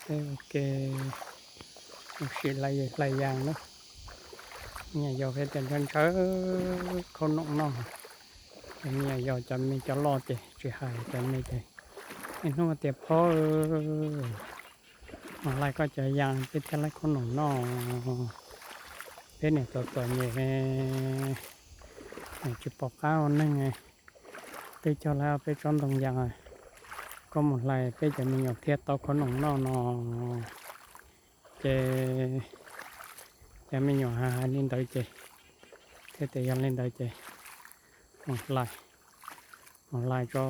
ໂອເຄ ໂອເຄ ຫຼາຍ ຫຼາຍຢ່າງເນາະ ເມຍຢໍເຮັດຈັນເຊີນເຊີ ຄົນໜຸ່ມນ້ອງ ເມຍຢໍຈະມີຈະລໍເຈ ຊິຫາຍຈະມີເຈ ເຫັນຫົວຕຽບພໍເອີ ມາໄລ່ກໍຈະຍ່າງໄປເທື່ອໄລ່ຄົນໜຸ່ມນ້ອງ ເປັນຫຍັງຕົວຕົວເຍ ໃຫ້ຈິປອກກ້າວໜຶ່ງໄງ ໄປຈອດແລ້ວໄປຈອນຕົງຢ່າງ ກໍໝົດໄລ່ໄປຈະມີຫຍັງທຽບຕໍ່ຄົນໜຸ່ມນ້ອງເນາະ ເຈ ຈະມີຫຍັງຫາຫາຫຼິ້ນໄດ້ເຈ ເທແຕ່ຢ່າຫຼິ້ນໄດ້ເຈ ໝົດໄລ່ ໝົດໄລ່ກໍ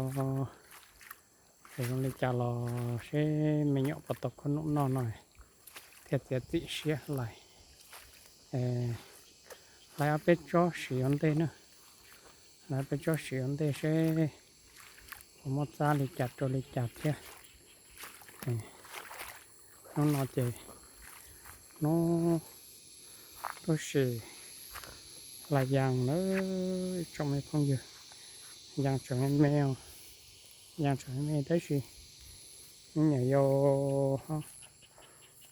ເສຍລົງເລີຍຈ້າລອ ເຊ ແມ່ນເຍາະປະຕົກຄົນໜຸ່ມນ້ອງນ້ອຍ ເທດເສຍຕິເສຍຫຼາຍ ເອີ ລາຍອາເປໂຈຊິອອນເຕເນາະ ລາຍອາເປໂຈຊິອອນເຕເຊ ໂອໂມຊາລິຈາໂຕລິຈາເທຍ ເອີ ໂນ ໂນເຈ ໂນ ໂຕເຊ ຫຼາຍຢ່າງເລີຍ ຈອງໃຫ້ຄົງຢູ່ ຢ່າງຈອງໃຫ້ແມວ ຢ່າງຈອງໃຫ້ແມວໄດ້ຊິ ນີ້ໂຍ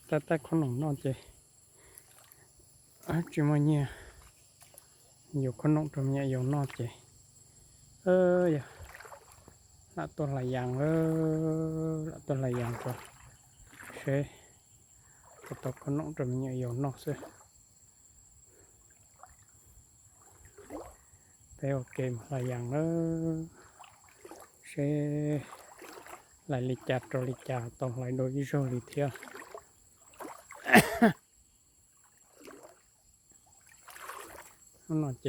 ແຕ່ ແຕ່ຄົນໜຸ່ມນ້ອງເຈ ອາ ຈິມາເຍຍ ຢູ່ຄົນໜຸ່ມຕົວເມຍຢູ່ນອກເຈ ເອີ ລະຕົວຫຼາຍຢ່າງ ເອີ ລະຕົວຫຼາຍຢ່າງຕົວ ເຊ ກະຕົກຄົນໜຸ່ມຕົວເມຍຢູ່ນອກເຊ ແຕ່ວ່າເກມຫຼາຍຢ່າງ ເອີ ເຊ ຫຼາຍລິຈາໂຕລິຈາ ຕ້ອງຫຼາຍໂດຍອີໂຊລິເທຍ ມັນນອນເຈ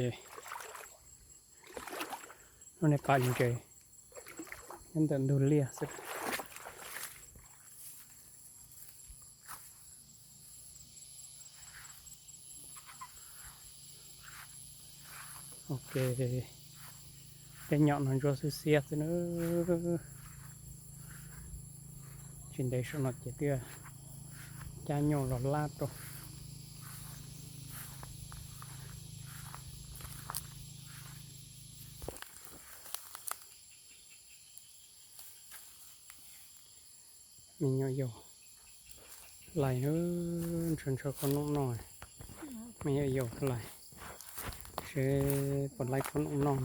ມັນໃນປ່າເຈ ຍັງແຕ່ດູເລຍສຸດ ໂອເຄ ໄປເຍາະນອນຢູ່ຊື່ເສຍ ເດີ ຈິນໄດ້ສະໜອດເຈເທື່ອ ຈາໂຍລອລາໂຕ ມີເຍາະຢູ່ ຫຼາຍເດີ ເຊີນເຊີນຄົນໜຸ່ມນ້ອຍ ມີເຍາະຢູ່ຫຼາຍ ເຊີນປາໄລຄົນໜຸ່ມນ້ອຍ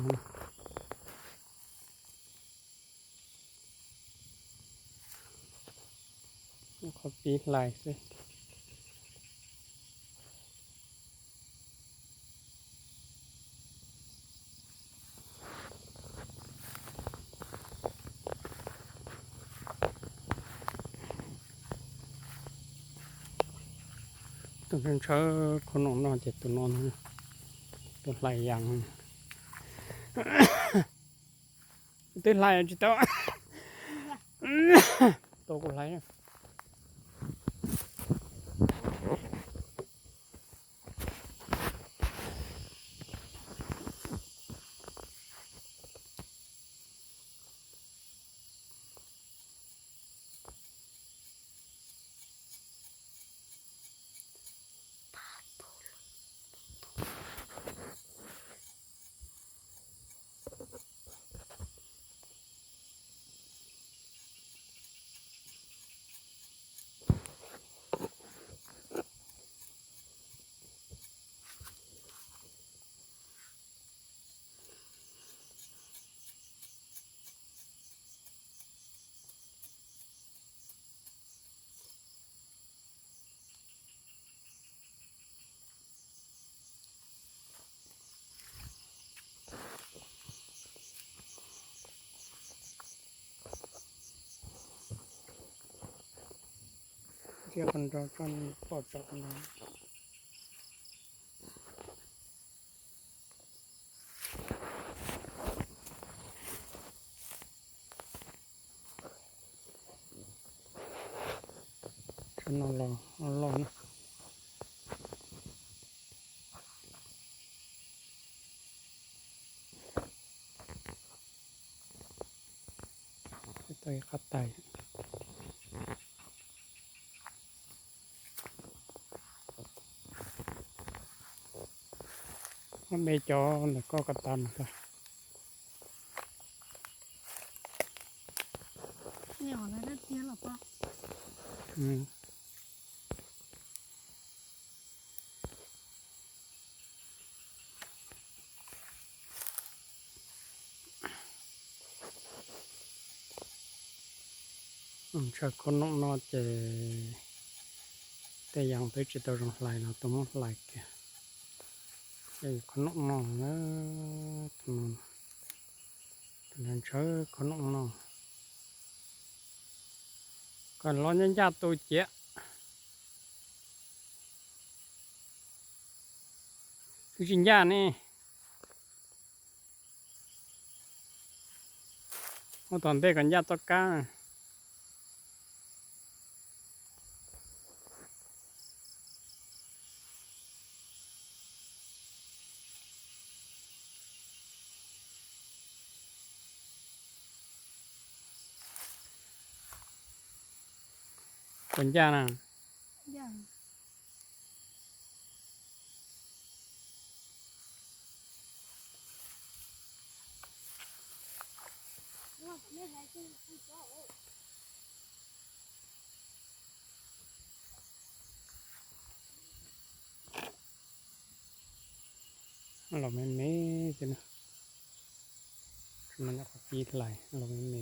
ຂໍປີກຫຼາຍຊິ ຕົວເຊີນເຊີນຄົນໜຸ່ມນ້ອຍເຈັດຕົວນອນ ຕົວຫຼາຍຢ່າງ Tôi lại chỉ tao. Tôi cũng lại. ເຈົ້າຄົນເຈົ້າ ເຈົ້ານີ້ປອດຈາກອັນນັ້ນ. ເຂົານອນລໍ ນອນລໍນະ ໄປຕໍ່ຂ້າໄຕ. ມັນໄດ້ຈອນແລ້ວກໍກະຕັນກະ ແນວນັ້ນເຕີລະປະ. ອືມ ອືມ ເຊີນຄົນນົກນໍເຈ ແຕ່ຍັງໄປເຈີຕົວລອງໄຫຼເນາະ ຕົວມັນໄຫຼແກ ເອີ ຄົນນົກນໍເນາະ ຕົວນັ້ນ ຕົວນັ້ນເຊີນຄົນນົກນໍ ກະລໍຍາດໂຕເຈຍ ຄືຈິນຍານີ້ ໂອ ຕອນເດັກກັນຍາດຕອນກາງ ຄົນຢານະ ຢານ ລາວແມ່ນເມ ຊີ້ນະ ມັນຢາກປີດໄຫຼ ລາວແມ່ນເມ.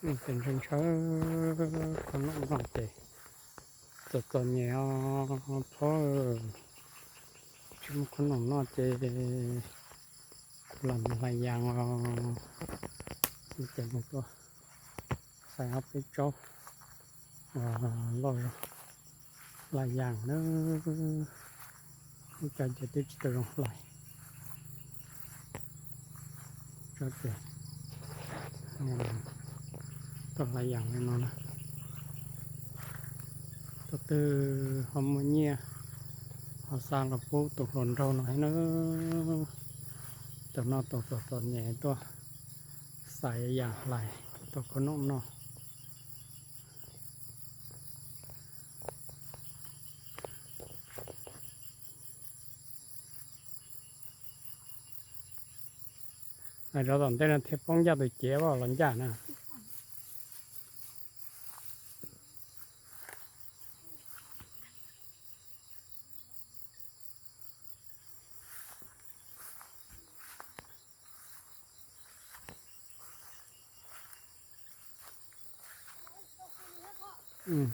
ອືມ ເປັນເຊີນໆ ຄົນນ້ອຍເຕະ ຕົວຕອນແຍວ ພໍ ຊຸມຄົນນ້ອຍເຕະ ຫຼາຍຢ່າງ ມີແຕ່ຕົວ ໃສ່ເອົາໄປເຈົ້າ ອ່າ ຫຼາຍຢ່າງເດີ ມີການຈະຕິດຕະຫຼອງຫຼາຍ ຈະເປັນ ອືມ ຕ້ອງຫຼາຍຢ່າງແນ່ນອນນະ ຕົວເຕີເຮົາມາເນຍ ເຮົາສ້າງລະປູກຕົກຫຼອນເທົ່າໜ້ອຍເດີ ຕົວນອກຕົວ ຕົວຕອນແຍງຕົວ ສາຍຢ່າງຫຼາຍ ຕົວຂະໜົມເນາະ. ໃນຕອນເຕັ້ນເທບປ້ອງຢາໂຕເຈວ່າຫຼອນຢານະ. ອືມ.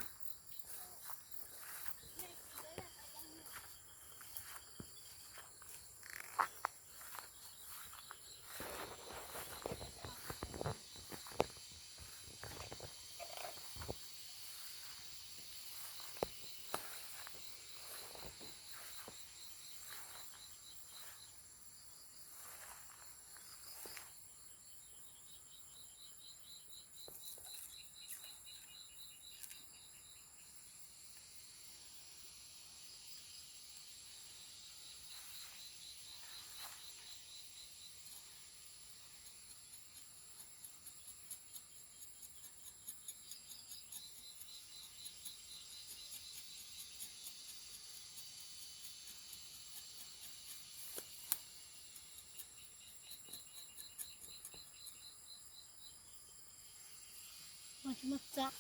ມາ ມາຈັບ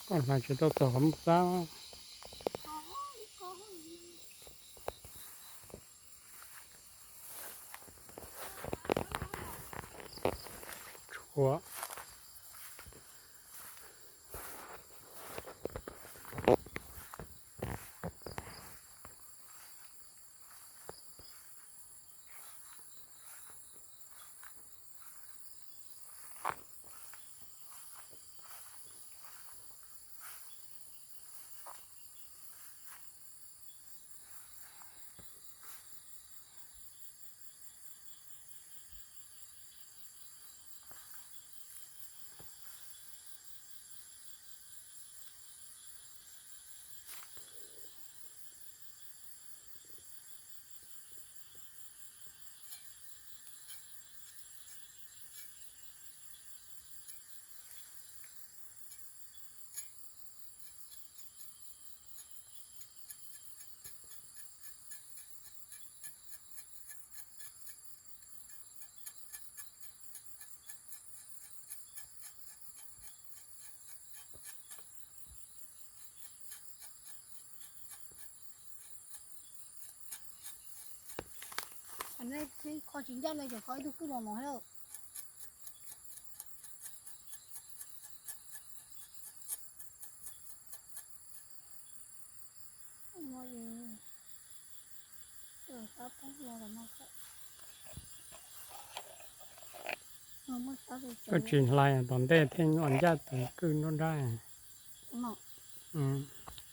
ກ່ອນມາຈະຕົກຕໍ່ຄຳສັງ ຊົ່ວ. Anh ấy thì khó chịu nhất là chỉ có cái cứ lo nói thôi. Nói gì? Tôi có thấy lo là nó có. Nó mới có được ກໍຈິງໄລ່ຕອນແດດ ເພງອອນຍາດຕົວກືນໂນນໄດ້ເນາະ. ອືມ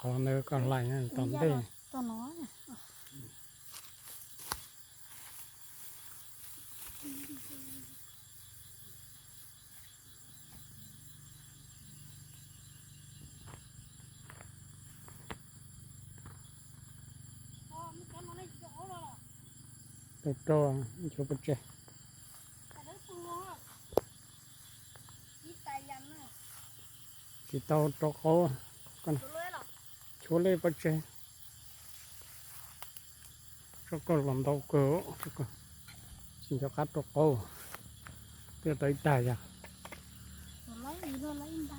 ຂອງເນີກໍໄລ່ຕອນແດດ ຕົວນ້ອຍ. ໂຕໂຕ ຢູ່ປະເຈ Chỉ tao trọc khổ con. Chú lấy bắt che. Cho con làm đau cơ. Cho con. Xin cho khát trọc khổ. Tôi tới tài à. Lấy đi, lấy đi.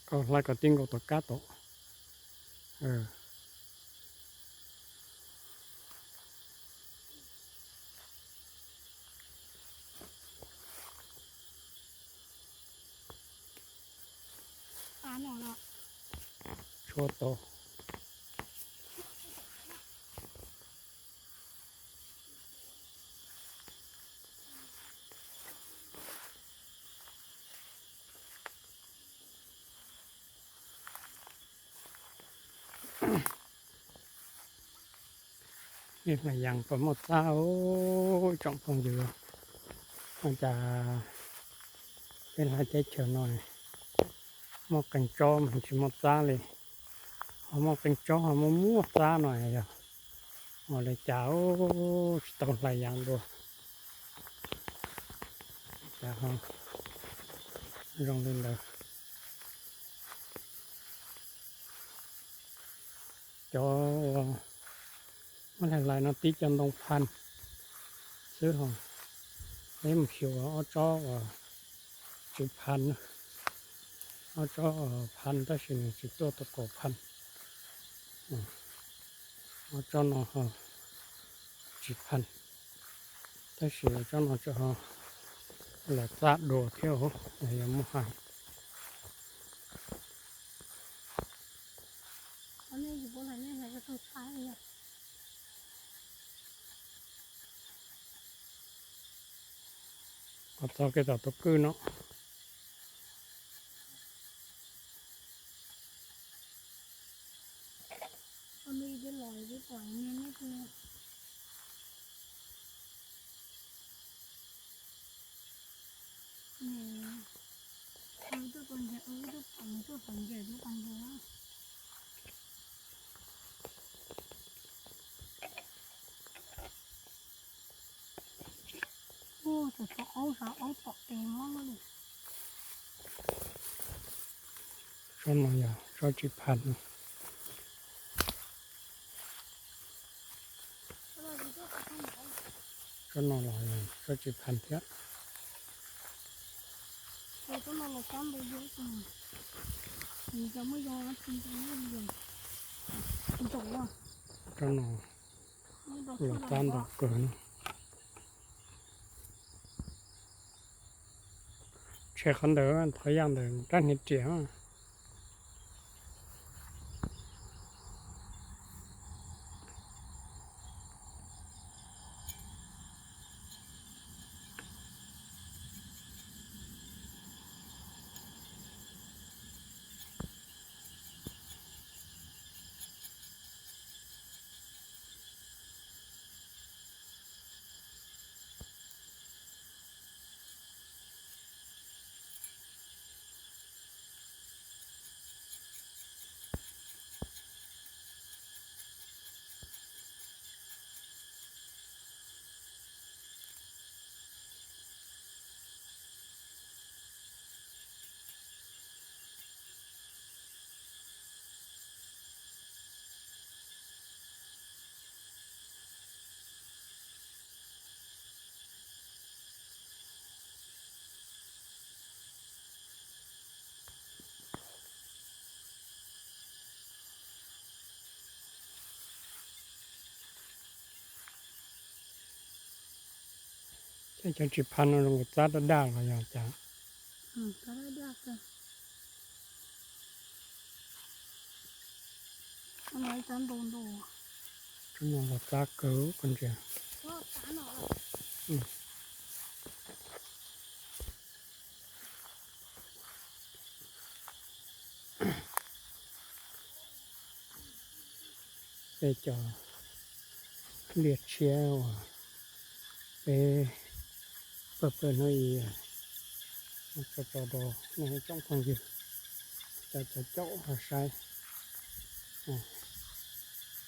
Có lai có tiếng có tỏ cá tỏ. Ờ. Ano na. Choto. Ê, mà dặn có một sao, ôi, trọng phòng dữ. Mà chả bên hai trái chiều nòi. Một cành cho mình chỉ một giá lì. Họ một cành cho, họ một mua giá nòi rồi. Họ lại chả, ôi, chỉ tao lại dặn đùa. Chả không. Rong lên đời. Cho, ờ, ມັນຫຼາຍໆເນາະ ຕິດຈະຕ້ອງພັນຊື້ຫ້ອງ ເຫຼັ້ມຂຽວເອົາເຈາະ ເອີ ຈິບພັນ ເອົາເຈາະ ເອີ ພັນ ແຕ່ຊິໜຶ່ງຊິຕົວຕະກໍພັນ ເອົາເຈາະນອກ ເອີ ຈິບພັນ Taxi cho nó cho họ là ta đùa theo là mua hàng. Con này thì bố thấy nên là cái thằng Thái này. Có tao cái tao tao cư nó. Con đi chứ lòi chứ khỏi nên hết luôn. Nè, ôi, tôi còn dạy, ôi, tôi còn, tôi còn dạy, tôi còn dạy. Ô, tụi tao ấu sao ấu tọt tiền lắm á. Cho nó giờ, cho chị Phan. Cho nó là, cho chị Phan thiệt. Cho nó là cán bộ dữ. Mình cho mới vô, mình cho mới vô. Mình trồng à. Cho nó. Lột tan đỏ cờ nó. Che khăn đỡ, thói yang đỡ, tránh hết triệu. Cho chị Phan nó rung có tát đa đa là do chả. Ừ, tát đa đa cơ. Nó nói tán đồn đồ. Chúng nó là cá cớ con chả. Nó tán nó. Ừ. Pe cọ liệt chia wa pe pe pe no i a pe pe do no trong phong yu cha cha chọ ha sai.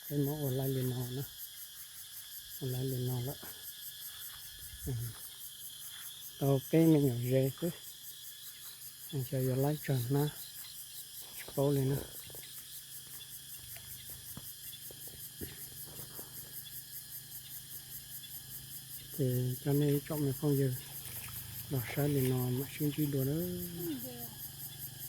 Pe mo wa lai li no na. Wa lai li no la. Tau pe me nyo je ku. Cho yo lai cho na. Chpau li na. Te cho nên chọn mình không dừng. Đọc sai li no mà xin chỉ đùa đó.